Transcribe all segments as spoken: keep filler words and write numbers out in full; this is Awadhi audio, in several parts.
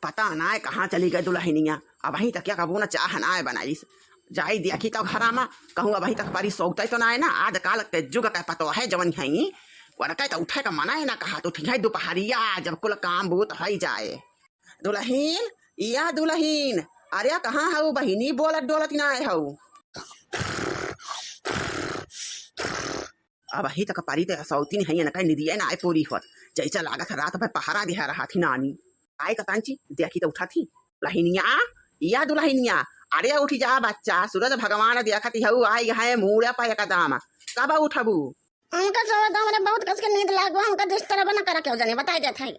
पता नाय कहाँ चली गए दुलहिनिया, अबहीं तक या कबो न चाह नाय बनाइस। जाई देखी तउ घरा मा, कहूँ अबहीं तक परी सोवतै तउ नाय ना। आजकाल के जुग के पतोहै जवन हई, वनकै तउ उठै क मनै ना कहत, उठिहैं दुपहरिया जब कुल काम बूत होइ जाए। दुलहिन, या दुलहिन, अरे कहाँ हऊ बहिनी, बोलत डोलत नाय हऊ। अबहीं तक परी तउ सौतिन हई, इनकै निदिये नाय पूरी होत। जैसे लागत है रात भर पहरा दिहा रहत ही नानी। आय कतंची, देखी तउ उठत ही। दुलहिनिया, या दुलहिनिया, अरे उठि जा बच्चा, सूरज भगवान देखत हऊ आइ गए मूड़े पर एकदम। कब उठबू? हमका सोवत हमरे बहुत कस के नींद लागो, हमका disturb न करा केहू जने, बताइ देत है।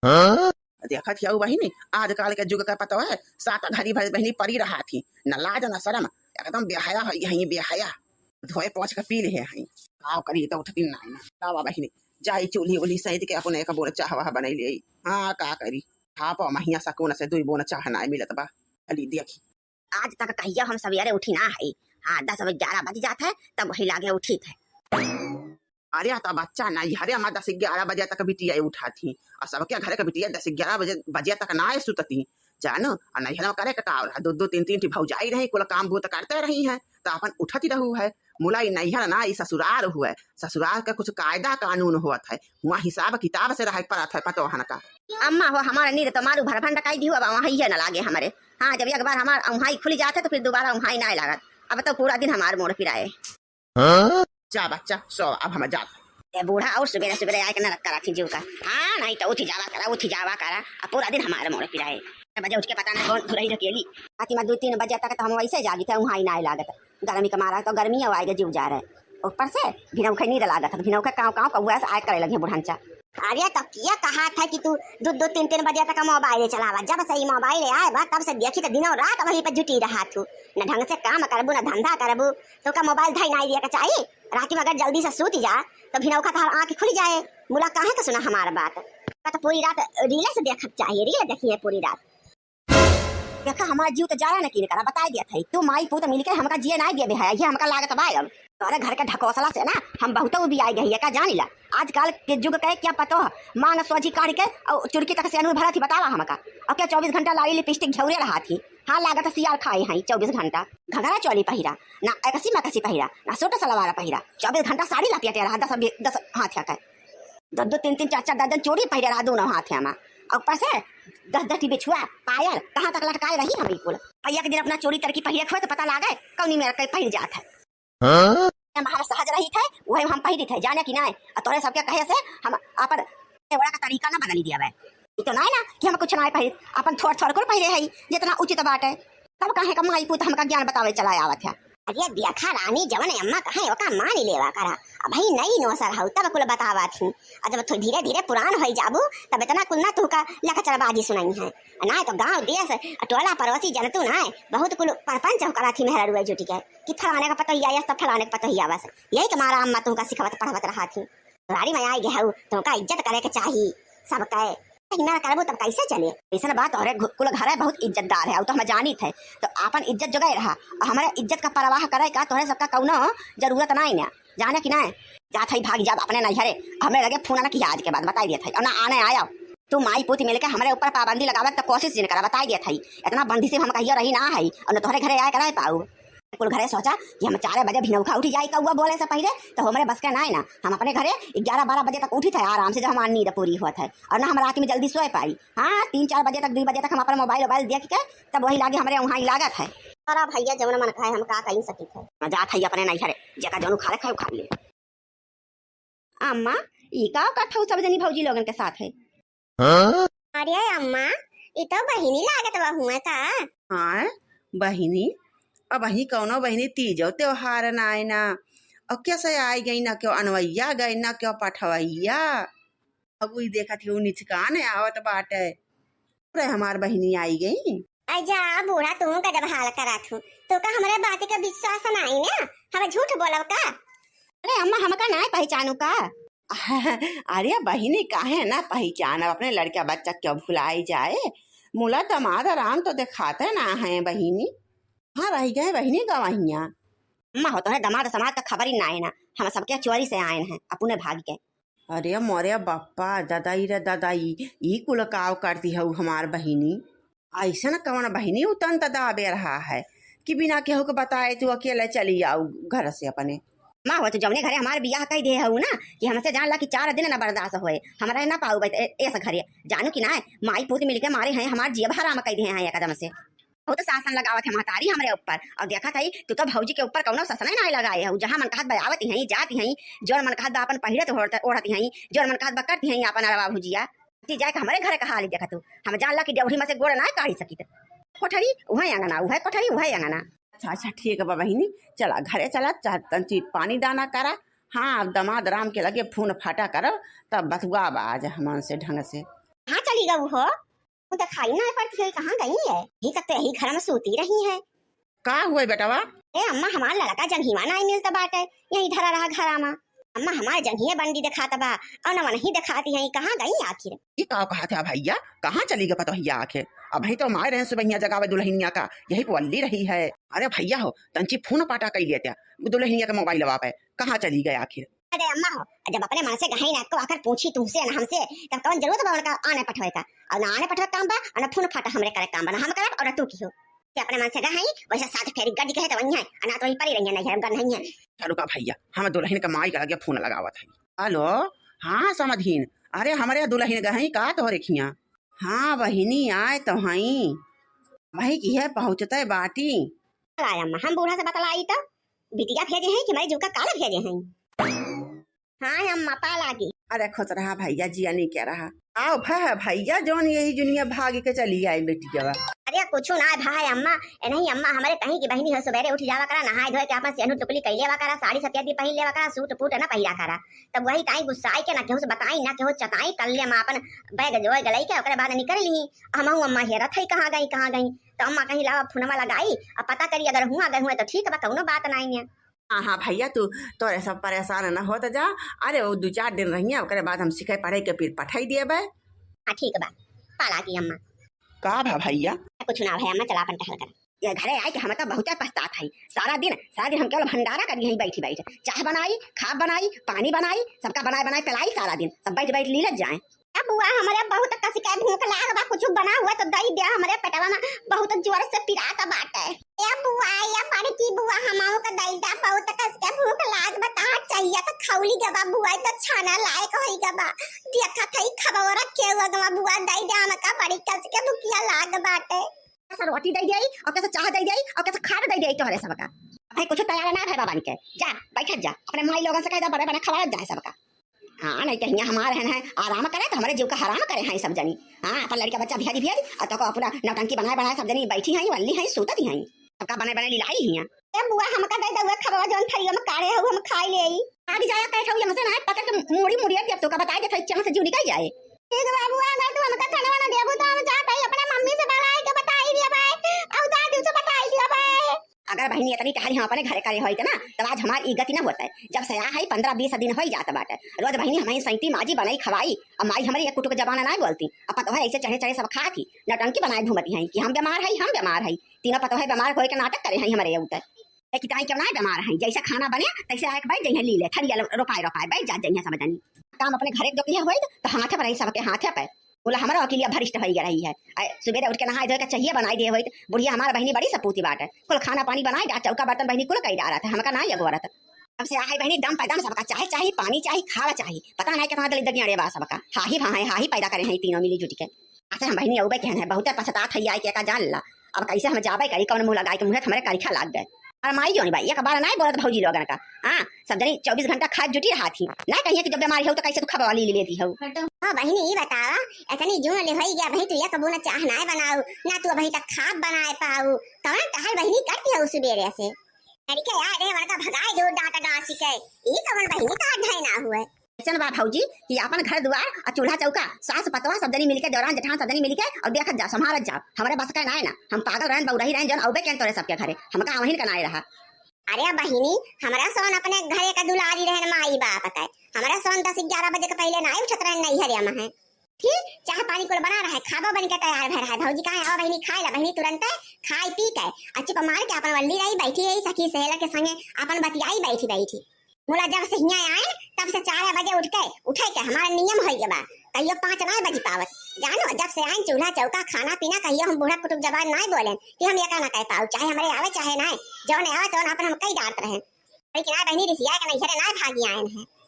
हाँ? देखत हऊ बहिनी, आजकाल के जुग का पतोहै, सात घरी भर बहिनी परी रहत ही, न लाज न शरम, एकदम बेहया होइ गई, बेहया। धोए पोंछ के पी लेहे हई। का करी, तउ उठतिन नाहीं ना। लावा बहिनी, जाई चूल्ही उल्ही सैंत के अपने एक बोर चाह वाह बनाइ लेई। हाँ, का करी, खा पाओ महिया सकून से, दुइ बोन चाह नाहीं मिलत बा। अली देखी, आज तक कहिया हम सवेरे उठी ना हई। हाँ, दस बजे, ग्यारह बज जात है, तब वही लागे उठित है। अरे, त बच्चा नैहरे मा दस ग्यारह बजे तक बिटिया उठत ही, अउर सबके घरे के बिटिया दस ग्यारह बजे, बजे तक ना सुतती, जानो। अउर नैहरे मा करे के का रहा, दो दो तीन तीन ठी भौजाई रही, कुल काम बूत करते रही है, त अपन उठत ही रहू है। मुला ई नैहर ना, ई ससुरार हुए, ससुरार के कुछ कायदा कानून होत है, हुआ हिसाब किताब से रहे के पड़त है पतोहन का। अम्मा हो, हमार नींद तो मारू भर भंड काई दिहू, अब वहाँ ये ना लागे हमरे। हाँ, जब एक बार हमार उहाई खुली जात है, तो फिर दोबारा उहाई ना लागत। अब तो पूरा दिन हमार मोड़ पिराए। हाँ? जा बच्चा, सो, अब हम जात। ए बूढ़ा, और सुबेरे सुबेरे आए के नरक करा थी जीव का। हाँ, नहीं तो उठी जावा करा, उठी जावा करा। अब पूरा दिन हमार मोड़ पिराए। बजे उठ के पता नहीं कौन धुरही ढकेली। राती मा दो तीन बजे तक तो हम वैसे जागी थे, उहाई ना लागत। गर्मी के मारा तो गर्मी आए के जीव जा रहे। ऊपर से भिनौखे नींद लागत है, भिनौखे काव काव कौआ से आए करे लगे बुढ़नचा। अरे तो किया कहा था कि तू दो दो तीन तीन बजे तक मोबाइल चलावा, जब से ई मोबाइल आए बा तब से देखी तो दिनों रात वही पे जुटी रहा तू, न ढंग से काम करबू न धंधा करबू, तो का मोबाइल धई नाई दिया के चाही। रात में अगर जल्दी से सूत जा तो भिनौखा तहार आँख खुल जाए। मुला काहे का सुना हमार बात, का तो पूरी रात रीले से देखत चाहिए, रील देखिए पूरी रात। देखा, हमार जीव तो जाया न कीन करा, बताई दिया था, तू माई पूत मिलके हमका जिए नाई दिए बेहाया, ये हमका लागत बा अब। तोरे घर के ढकोसला से ना हम बहुत उबियाई गई है का, जानी ला। आजकल के जुग के क्या पतो है, मांग सोझी काढ़ के और चुड़की तक से अनूर भरत ही बतावा हमका। और क्या चौबीस घंटा लाली लिपस्टिक झौरे रहा थी? हाँ, लागत है सियार खाए हैं चौबीस घंटा। घघरा चोली पहिरा, ना एकसी मकसी पहिरा, ना सूट सलवार पहिरा, चौबीस घंटा साड़ी लपेटे रहा दस बी-, दस हाथ का। दो दो तीन तीन चार चार दर्जन चूड़ी पहिरे रहा दोनों हाथ में, और ऊपर से दस दस ठी बिछुआ, पायल, कहाँ तक लटकाए रही हम ई कुल। और एक दिन अपना चूड़ी तरकी पहिरे खोए तो पता लागे कौनी मेर के पहिर जात है। हाँ? हम, हम सहज रही थे, वही हम पहिरी थे, जाने कि नाय। और तोरे सबके कहे से हम अपन ओढ़े का तरीका ना बदली दिया बे। ई तो नाय ना कि हम कुछ नाय पहिर, अपन थोड़ थोड़ कुल पहिरे है, जितना उचित बाटे। तब काहे का माई पूत हमका ज्ञान बतावे चला आवत है। अरे देखा रानी, जवन अम्मा कहे ओका मान लेवा करा। अबही नई नौसर हऊ तब कुल बतावा थी। और जब तू धीरे धीरे पुरान होई जाबू तब इतना कुल ना तुहका लकचरबाजी सुनाई है। नाय तो गांव देश टोला पड़ोसी जनतू नाय बहुत कुल परपंच करा थी मेहररुआ जुटी के कि फलाने का पतोहिया यस तो फलाने का पतोहिया बस। यही के मारा अम्मा तुहका सिखवत पढ़वत रहा थी। दुआरी में आए गए हऊ, तोहका इज्जत करे के चाही सबके। इतना करबू तब कैसे चले? ऐसन बात, तोहरे घु-, कुल घरे बहुत इज्जतदार है, और तो हम जानित है, तो आपन इज्जत जोगाए रहा, और हमारे इज्जत का परवाह करे का तोहरे सबका कौनो जरूरत नाई ना, जाने कि नाई? जात है भाग जाब अपने नैहरे, हमरे लगे फोन ना किया आज के बाद, बताई देत है, और ना आने आया। तू माई पूत मिलके हमरे ऊपर पाबंदी लगावे के तो कोशिश जिन करा, बताई देत है, इतना बंदी से हम कहियो रही ना है, और न तोहरे घरे आए कराए पाऊ। कुल घरे सोचा कि हम चार बजे भिनौखा उठी जाई कौआ बोले से पहिले, तो हमरे बस के नाय ना। हम अपने घरे ग्यारह बारह बजे तक उठी थे आराम से, जब हमार नींद पूरी होत है, और ना हम रात में जल्दी सोए पाई। हाँ, तीन चार बजे तक, दुई बजे तक हम अपन मोबाइल वोबाइल देख के तब वही लागे हमरे वहाँ लागत है। अरे भैया, जौन मन खाए हम का कहीं सकी थे। मैं जात है अपने नैहरे, जेका जौन उखाड़े खाए उखाड़ ले। अम्मा, ई का करत हऊ सब जनी भौजी लोगन के साथ है? हाँ? अरे अम्मा, ई तो बहिनी लागत बा हुए का? हाँ, बहिनी, अबही कौनो बहिनी तीजो त्योहार ना आए ना, और कैसे आई गई ना क्यों अनवैया गई ना क्यों पठवैया। अब ई देखत ही उ निचकान आवत बाटे। अरे हमार बहिनी आई गई। आई जा बूढ़ा, तू गजब हाल करत हूँ। तो का हमरे बात के विश्वास नाई ना? हम झूठ बोलब का? अरे अम्मा, हमका नाय पहचानू का? अरे बहिनी, काहे ना पहचानब? अपने लड़का बच्चा क्यों भुलाई जाए? मुला दमाद आराम तो दिखाते ना है बहिनी। हाँ, रह गए बहिनी गवहिया। अम्मा हो, तोहरे दमाद समाद का खबर ही ना है ना। हम सबके चोरी से आए हैं, अपने भाग के। अरे मोरे बप्पा, ददाई रे ददाई, ई कुल काव करती हऊ हमार बहिनी? अइसन कवन बहिनी उ तंत दाबे रहा है कि बिना केहू के बताए तू अकेले चली आउ घर से अपने? माँ हो, तू जौने घरे हमार बियाह कइ दे हऊ ना, कि हमसे जान ला कि चार दिन न बर्दाश्त होए, हम रह ना पाउबे ए-, एस घरे। जानू कि ना, माई पूत मिलके मारे हैं, हमार जियब हराम कइ दे हैं एकदम से। बहुत शासन लगावत है महतारी हमरे ऊपर, अउर देखत है तू तो भौजी के ऊपर कौनो शासन ना लगाए हऊ। जहाँ मन कहत बा आवत हैं, जात हैं, जौन मन कहत बा अपन पहिरत ओढ़त, ओढ़त हैं, जौन मन कहत बा करत हैं अपन अरवा भुजिया। ती जाए के हमरे घरे का हाल ही देखा तू। हम जान ला कि डेवढ़ी में से गोड़ ना काढ़ी सकित। कोठरी उहे अंगना, उहे कोठरी उहे अंगना। अच्छा, अच्छा, ठीक बा बहिनी, चला घरे चला, चाहे तंची पानी दाना करा। हाँ, अब दमाद राम के लगे फोन फाटा करब, तब बतुआ बा आज हमन से ढंग से। हाँ, चली गऊ हो, वो दिखाई ना पड़ती है, कहाँ गई है? ये तक तो यही घर में सोती रही है। का हुए बेटवा? ए अम्मा, हमार लड़का जंघीवा नाई मिलत बाटे, यही धरा रहा घरा मा। अम्मा, हमार जंघिया बंडी देखात बा, और न वनही देखाती है, कहाँ गई आखिर? ई का कहत है भैया, कहाँ चली गई पतोहिया आखिर? अबही तो माए रहे सुबहिया जगावे दुल्हनिया का, यही पवल्ली रही है। अरे भैया हो, तंची फोन पाटा कई लेते दुल्हनिया के मोबाइलवा पे, कहाँ चली गई आखिर? अरे अम्मा हो, जब अपने मन से गहई ना को आकर पूछी तुमसे ना हमसे, तब कौन जरूरत बा उनका आने पठवे का? और ना आने पठवे काम बा, और ना फोन फाटा हमरे करे काम बा, ना हम करब और ना तू की हो। ते अपने मन से गहई, वैसे साथ फेरी गज गए तो वही है, और ना तो वही परी रही है, नहीं है, गन नहीं है। चलो का भैया, हम दुल्हन के माई के लगे फोन लगावत है। हेलो, हाँ समधिन, अरे हमरे दुल्हन गहई का तोहरे खिया? हाँ बहिनी, आए तो हई, वही की है पहुँचते बाटी। आय अम्मा, हम बूढ़ा से बतलाई तो बिटिया भेजे हैं कि हमारे जीव का काला भेजे हैं? हाँ अम्मा, पा लागी। अरे खुश रहा भैया, जिया नहीं क्या रहा। आओ भा भैया, जौन यही जुनिया भाग के चली आई बेटिया। अरे कुछ ना भाई अम्मा, ए नहीं अम्मा, हमारे कहीं की बहिनी हो, सुबेरे उठ जावा करा, नहाए धोए के अपन सेहनू टुकली कई लेवा करा, साड़ी सफेदी पहन लेवा करा, सूट बूट ना पहिरा करा। तब वही ताई गुस्साई के ना केहू से बताई, ना केहू चताई, कल ले हम अपन बैग जोए गलई के, ओकरे बाद निकल ली। हमहू अम्मा हेरत है कहाँ गई, कहाँ गई। तो अम्मा कहीं लावा फोनवा लगाई, अब पता करी, अगर हुआ गए हुए तो ठीक बा, कौनो बात नाई है। हाँ, हाँ भैया, तू तोरे सब परेशान न होत जा। अरे वो दो चार दिन रहिया, ओकरे बाद हम सिखे पढ़े के फिर पठाई दिए बे। हाँ ठीक बा, पा लागी अम्मा। का भा भैया? कुछ ना भैया अम्मा, चला अपन टहल कर। ये घरे आए के हम तो बहुत पछतात है। सारा दिन, सारा दिन हम केवल भंडारा कर यहीं बैठी बैठ, चाह बनाई, खाब बनाई, पानी बनाई, सबका बनाए बनाए पिलाई सारा दिन, सब बैठ बैठ लीलत जाए। ए बुआ, हमरे बहुत कस के भूख लाग बा, कुछ बना हुआ तो दई दे, हमरे पेटवा में बहुत जोर से पिरात बाटे। ए बुआ, ए बड़की बुआ, हमहू के दई दे, बहुत कस के भूख लाग बा, तहार चाहिए तो खौली गबा बुआ, तो छाना लायक होई गबा। देखत हई खबवा रखे हुआ गवा बुआ, दई दे, हमका बड़ी कस के भूखिया लाग बाटे। कैसे रोटी दई दे, और कैसे चाह दई दे, और कैसे खाना दई दे तोहरे सबका। भाई कुछ तैयार ना है बाबा के, जा बैठत जा, अपने माई लोगन से कह दे, बड़े बड़े खवावत जाए सबका। हाँ, नहीं तो हियाँ हमार है ना, आराम करे तो हमारे जीव का हराम करे हैं सब जनी। हाँ, अपन लड़का बच्चा भेज भेज, और तो को अपना नौटंकी बनाए बनाए सब जनी बैठी हैं, वल्ली हैं, सूतत हैं। सबका बनाए बनाए लिलाई हियाँ। ए बुआ, हमका दे दे, उहे खबवा जौन थरिया में काढ़े हऊ, हम खाई लेई। आदि जाया कहे हऊ, हमसे ना पकड़ के मूड़ी मूड़िया के तोका बताई दे, चमच से जीव निकल जाए। ठीक बा बुआ, अगर तू हमका खाना वाना देबू तो हम जात हई अपने मम्मी से बनाई के बताई दिया भाई, और दादी से बताई दिया भाई। अगर बहिनी इतनी टहरी हम अपने घरे करे होइत ना, तब आज हमार ई गति ना होत है। जब से आ है, पन्द्रह बीस दिन होई जात बाटे। रोज बहिनी हमही सैती माजी बनाई खवाई। अब माई हमरी एक कुटुक जबान ना बोलती। अब पतोह ऐसे चढ़े चढ़े सब खात ही, नौटंकी बनाए घूमती हैं कि हम बीमार है, हम बीमार है। तीनों पतोह बीमार होए के नाटक करे हैं हमरे ऊपर। ए कि ताई के बनाए बीमार हैं, जैसे खाना बने तैसे आए के बैठ जइहें लीले, थरिया लो-, रोपाए रोपाए बैठ जात जइहें सब जनी। काम अपने घरे के जो किहे होइत तो हाथे पर रही, सबके हाथे पे। बोला, हमारा अकिलिया भरिष्ठ होई गया रही है। आए, सुबेरे उठ के नहाए धोए के चाहिए बनाई दे होइत। बुढ़िया हमार बहिनी बड़ी सपूती बाटे। कुल खाना पानी बनाई डार, चौका बर्तन बहिनी कुल कई डारत है, हमका ना अगोरत। अब से आहे बहिनी दम पैदम सबका चाहे चाही, पानी चाही, खावा चाही। पता नहीं कितना दलिद्दर अड़े बा सबका। हाही भाहे, हाही पैदा करे हैं तीनों मिली जुट के। अच्छा हम बहिनी अउबे कहन है, बहुत पछतात है आई के का जान ला। अब कैसे हम जाबे करी, कौन मुँह लगाई के मुँह हमरे करिखा लाग गए। और माई जोनी बाई, एक बार नाई बोलत भौजी लोगन का। हाँ, सब जनी चउबीस घंटा खाए जुटी रहा थी। ना कहिए कि जब बीमारी हो तो कैसे तू खबवा ली लेती हो। हाँ बहिनी, ई बतावा, इतनी जून ले होई गया, अबही तू एक बूना चाह नाय बनाऊ, ना तू अबही तक खाब बनाए पाऊ। कवन टहल बहिनी करती हो सुबेरे से? लड़के यार, ए, वनका भगाए जो डांट गासी के। ई कवन बहिनी का ढाई ना हुए। ऐसन बा भौजी कि आपन घर दुआर आ चूल्हा चौका, सास पतवा सब जनी मिलके, देवरान जेठान सब जनी मिलके और देखत जा, संभारत जा। हमरे बस का नाय ना, हम पागल रहन, बउरही रहन, जौन अउबे केन तोरे सबके घरे, हमका आवहिन का नाय रहा। अरे बहिनी, हमरा सोन अपने घरे का दुलारी रहन माई बाप का। हमरा सोन दस ग्यारह बजे के पहले नाय उठत रहन नैहरे में है। फिर चाह पानी कुल बना रहा है, खाबो बन के तैयार भय रहा है। भौजी कहा है, "आओ बहिनी, खाए ला।" बहिनी तुरंते खाई पी के आ चुप मार के अपन वल्ली रही, बैठी रही, सखी सहेला के संगे अपन बतियाई बैठी बैठी। मुला जब से हियाँ आए, तब से चार बजे उठ के, उठे के हमारा नियम होई गवा, कहियो पाँच ना बज पावत। जानो, जब से आइन चूल्हा चौका, खाना पीना, कहियो हम बूढ़ा कुटुक जबान नाय बोलेन कि हम एका ना कह पाउ, चाहे हमरे आवे चाहे नाय, जौन आवे तौन आपन हम कई डारत रहेन। लेकिन नाय बहिनी, रिसिया के नैहरे नाय भागी आएन है।